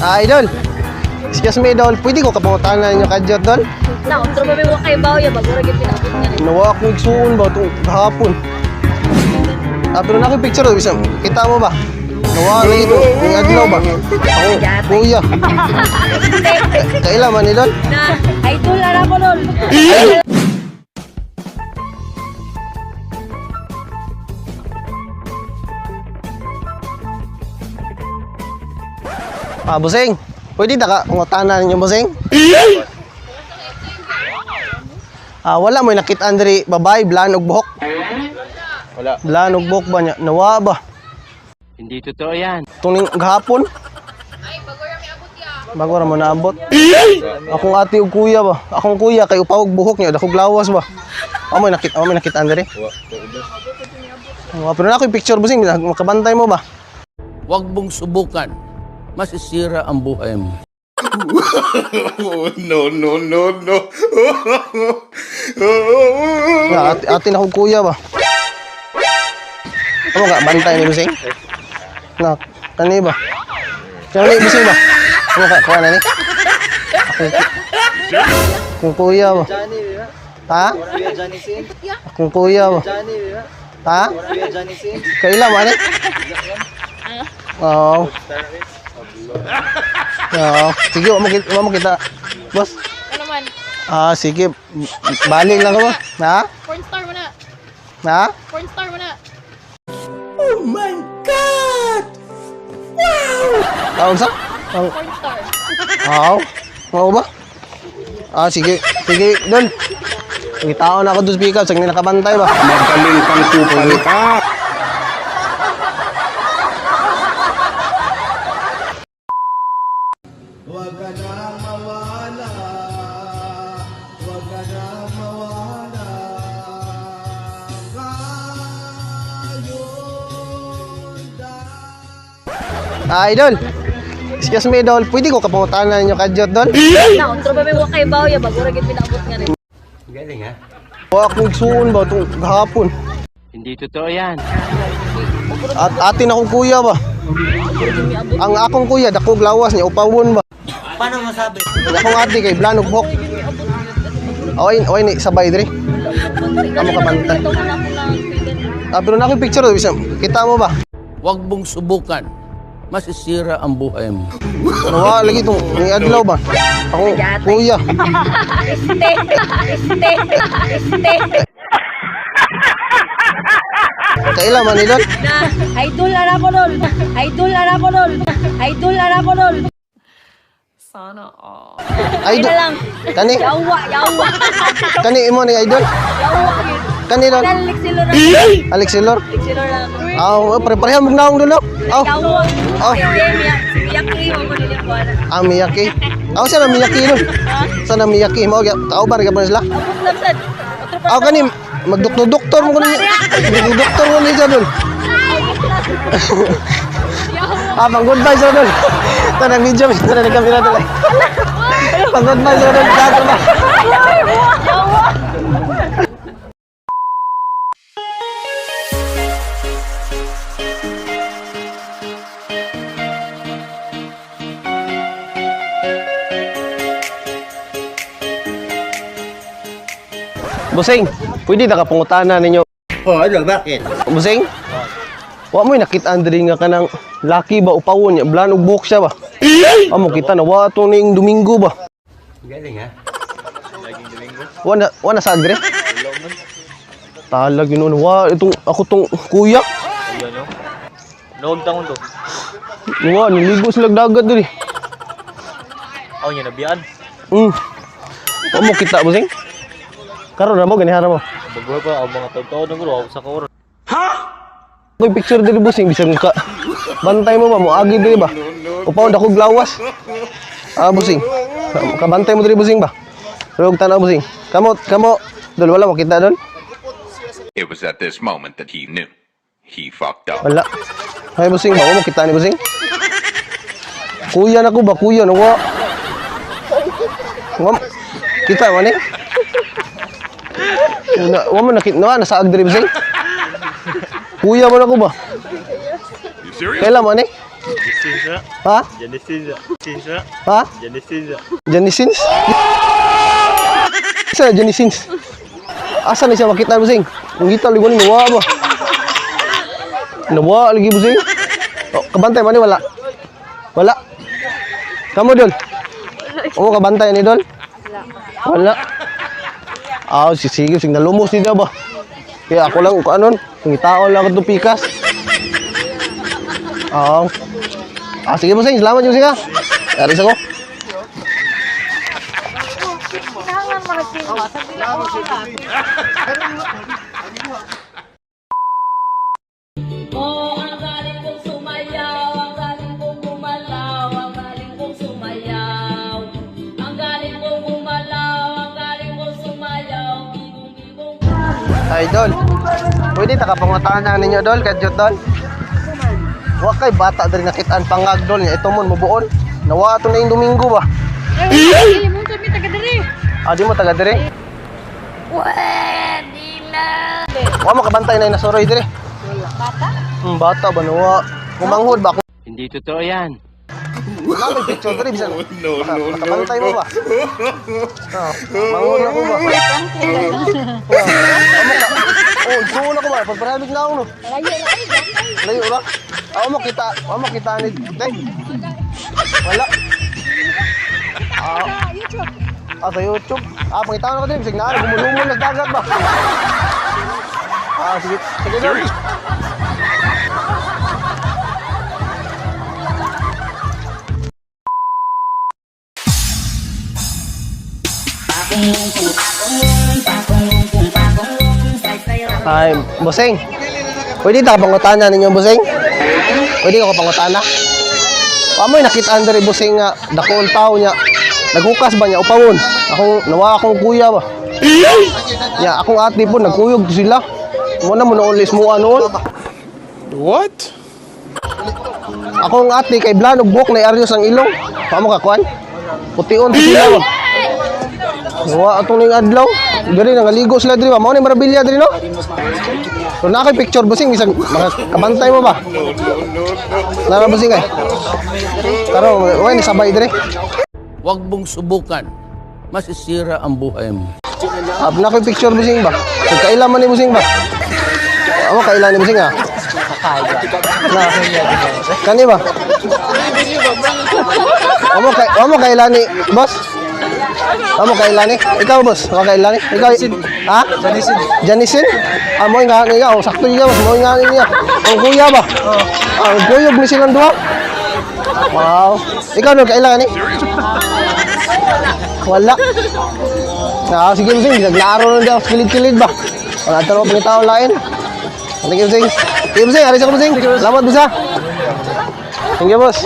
Ah, idol. Excuse me, idol. Pwede ko kapangutanan ninyo kadyot, dol? Na, otro pa may wa kay baw ya bago ra gyud pinaabot nga ni. Nawa ako igsuon ba itong kahapon. Ah, pero na picture do bisan. Kita mo ba? Nawa lagi to. Yung adlaw ba? Ako, kuya. Kaila man idol? Na, idol ara ko lol. Ah, busing. Pwede ta ka pangutanan ninyo, busing? Ah, wala mo nakita Andre babae blan og buhok. Wala. Blan og buhok ba niya? Nawa ba? Hindi totoo yan. Tuning gahapon. Bago ra mo naabot. Akong ate ug kuya ba? Akong kuya kay upawog buhok niya, dakog lawas ba? Amo nakita, amo nakita Andre. Wa, pero na ako picture busing, makabantay mo ba? Huwag mong subukan. Masisira ang buhay mo. No, no, no, no. Nga, ate, ate na akong kuya ba? Amo ka bantay ni busing? Na, kani ba? Kani busing ba? Amo ka kuha na ni? Akong kuya ba? Ha? Akong kuya ba? Ha? Kaila mo ani? Oo. Oo. Sige, wa mo kita. Boss. Ano man? Ah, sige. Balik lang ko ba? Ha? Porn star mo na. Ha? Porn star mo na. Taon sa? Ang Porn star. Oo. Mao ba? Ah, sige. Sige, dol. Ngitaon ako doon sa pickup, sige nakabantay ba? Magaling kang kupal ka. Ah, idol. Excuse me, idol. Pwede ko kapangutanan ninyo kadyot, dol? Na, otro pa may wa kay baw ya bago ra gyud pinaabot nga ni. Galing ha? Wa ako igsuon ba itong gahapon? Hindi totoo yan. At atin akong kuya ba? Ang akong kuya, dakog lawas niya, upawon ba? Paano masabi? Ang akong ate kay Blanog Bok. Oy, oy ni sabay dre. Amo ka bantay. Ah, pero na picture do bisan. Kita mo ba? Huwag mong subukan. Masisira ang buhay mo. Nawa lagi itong ni adlaw ba? Ako kuya. Este, este, este. Kaila man idol? Na, idol ara ko lol. Idol ara ko lol. Idol ara ko lol. Sana all. Idol. na lang. Kani Yawa, yawa. kani imo ni idol? Yawa gyud. Kani dol? Alex Silor. Alex Silor. Alex Silor lang. Ah, pare-pareha mo naong dol. Oh, Yawa. Oh. Si Miyaki, mo ko nila kuha. ah Miyaki. Ah, sana Miyaki dol. Sana Miyaki mo tao ba ra sila? Abot lang sad. Otro pa. Ah, kani magdoktor-doktor mo kuno. Magdoktor mo ni siya dol. Ah, pang goodbye sa dol. Tanang video, tanang kamera dol. Pang goodbye sa dol. Dato ba? Busing, pwede na ka pangutana ninyo. Oh, ano, bakit? Busing? Wa mo nakita Andre nga kanang laki ba upawon niya, blan og buhok siya ba? Amo kita na wa to ning Domingo ba? Galing ha? Wa na sa Andre? Talag yun wa itong ako tong kuya. Noong taon to. Wa niligo sila dagat diri. Ako niya nabiyaan. Wa mo kita busing? Karon ra mo ganihara mo. Bago pa ang mga taon-taon ng guro. Ako sa kaoras. Koy picture diri busing bisan ka. Bantay mo ba mo agi diri ba? Upawon dako glawas. Ah busing. Kabantay mo diri busing ba? Rog tan-aw busing. Kamo kamo dol wala mo kita dol. It was at this moment that he knew. He fucked up. Wala. Ay busing ba? Wa mo kita ni busing? Kuya na ko ba? Kuya na wa. Wa kita man eh. Na, wa mo nakita na nasa diri busing. Kuya mo na ko ba? You serious? Kailan man eh? Ha? Genesis. Sinsa. Ha? Genesis. Janisins? Sa Janisins? Asa na siya makita, bossing? Ang gita ligo ni nawa ba? Nawa lagi, bossing. Oh, kabantay man ni wala. Wala. Kamo, dol. Oo, kabantay ni dol. Wala. Ah, si sige, sing nalumos ni ba? Kaya ako lang kung anon, ngitaon lang ako itong pikas. Oo. Ah, sige, bossing, salamat yung singa. Aris ako. Kinahanglan mga sino. Sabi na ko Oh, ang galing kong sumayaw, ang galing kong gumalaw, ang galing kong sumayaw. Ang galing kong gumalaw, ang galing kong sumayaw, bigong bigong. Ay, Dol. Pwede ta kapangutaan na ninyo, Dol, kadyot, Dol. Wa kay bata diri nakitaan pangag, Dol, nya ito mon mubuon. Nawa ato na yung Domingo ba? Ay, mo kami taga diri. Ah, di mo taga diri. Pwede na. Wa mo kabantay na nasuroy diri. Bata? Bata ba nawa? Kumanghod ba ako? Hindi totoo yan. Wala may picture diri bisan. No, no, no. Kabantay mo ba? Oh, manghod ako ba? Amo ka. Oh, suon ako ba? Pagparabig na ako no. Layo na ay. Layo ba? Ako mo kita, ako mo kita ni Tay. Wala. Ah, YouTube. Ah, sa YouTube. Ah, pangitaan ko din. Bisag naa, gumulumol na dagat ba? Ah, sige. Sige, Dol. Ay, Boseng. Pwede ta pangutana ninyo, Boseng? Pwede ko pangutana? Pamoy nakita diri, Boseng, nga dako ang tao niya. Naghukas ba niya upawon? Akong nawa akong kuya ba. Ya, akong ate po nagkuyog sila. Mo na mo na mo noon. What? Akong ate kay Blan og buhok na aryos ang ilong. Pamo ka kuan? Pution to sila ba. Nawa atong ning adlaw. Diri nangaligo sila diri ba. Mao ni marabilya diri no. So na kay picture, Boseng, bisag mga kabantay mo ba? Nara, Boseng, ay. Karo, way ni sabay diri. Huwag mong subukan. Masisira ang buhay mo. Ah, na kay picture, Boseng, ba? So, kaila man ni Boseng ba? Amo kaila ni Boseng ah. Na. Kani ba? Amo kaila ni boss? Amo kaila ni? Ikaw, boss, amo kaila ni? Ikaw ha? Janisin. Janisin? Ah, mo nga nga oh, sakto niya, boss, mo nga niya. Ang kuya ba? Ah, kuyog ni silang duha. Wow. Ikaw no kaila ni? Wala. Ah, sige, Boseng, naglaro na daw, kilid-kilid ba? Wala taro pangitao lain. Thank you, Boseng. Sige, Boseng, aris ako, Boseng. Salamat, boss, ah. Thank you, boss.